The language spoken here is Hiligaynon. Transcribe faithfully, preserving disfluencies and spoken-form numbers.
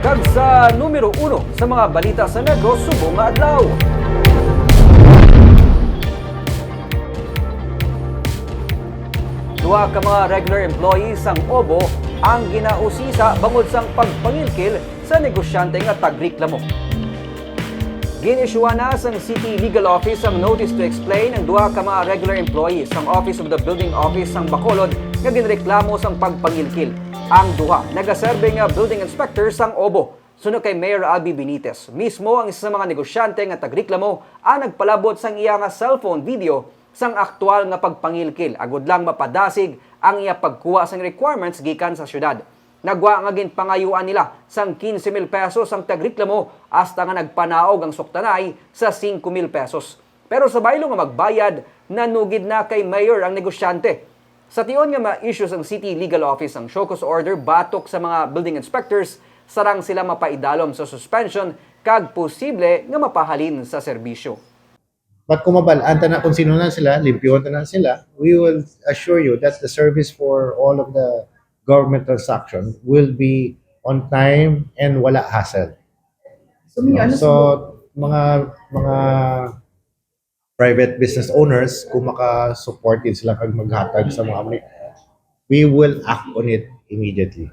Kag sa numero uno sa mga balita sa Negros subong nga adlaw. Duha ka mga regular employees sang OBO ang ginausisa bangod sang pagpangilkil sa negosyante nga tagreklamo. Gin-issuean na sang City Legal Office ang notice to explain ang duha ka mga regular employees sang Office of the Building Office sang Bacolod nga ginreklamo sang pagpangilkil. Ang duha nagaserbe nga building inspector sang OBO. Suno kay Mayor Albee Benitez, mismo ang isa sa mga negosyante nga tagreklamo ang nagpalabot sang iya nga cellphone video sang aktual nga pagpangilkil agod lang mapadasig ang iya pagkuha sang requirements gikan sa syudad. Nagwa nga ginpangayuan nila sang quince mil pesos ang tagreklamo hasta nga nagpanaog ang suktanay sa singko mil pesos. Pero sa baylo nga magbayad, nanugid na kay Mayor ang negosyante. Sa tion nga ma-issue sang City Legal Office ang show cause order batok sa mga building inspectors, sarang sila mapaidalom sa suspension kag posible nga mapahalin sa serbisyo. But kung mabal-an ta na kung sino na sila, limpyuhan ta na sila, we will assure you that the service for all of the government transaction will be on time and wala hassle. So, may ano So, mga mga private business owners, kung maka-support din sila kag maghatag sa mga mani, we will act on it immediately.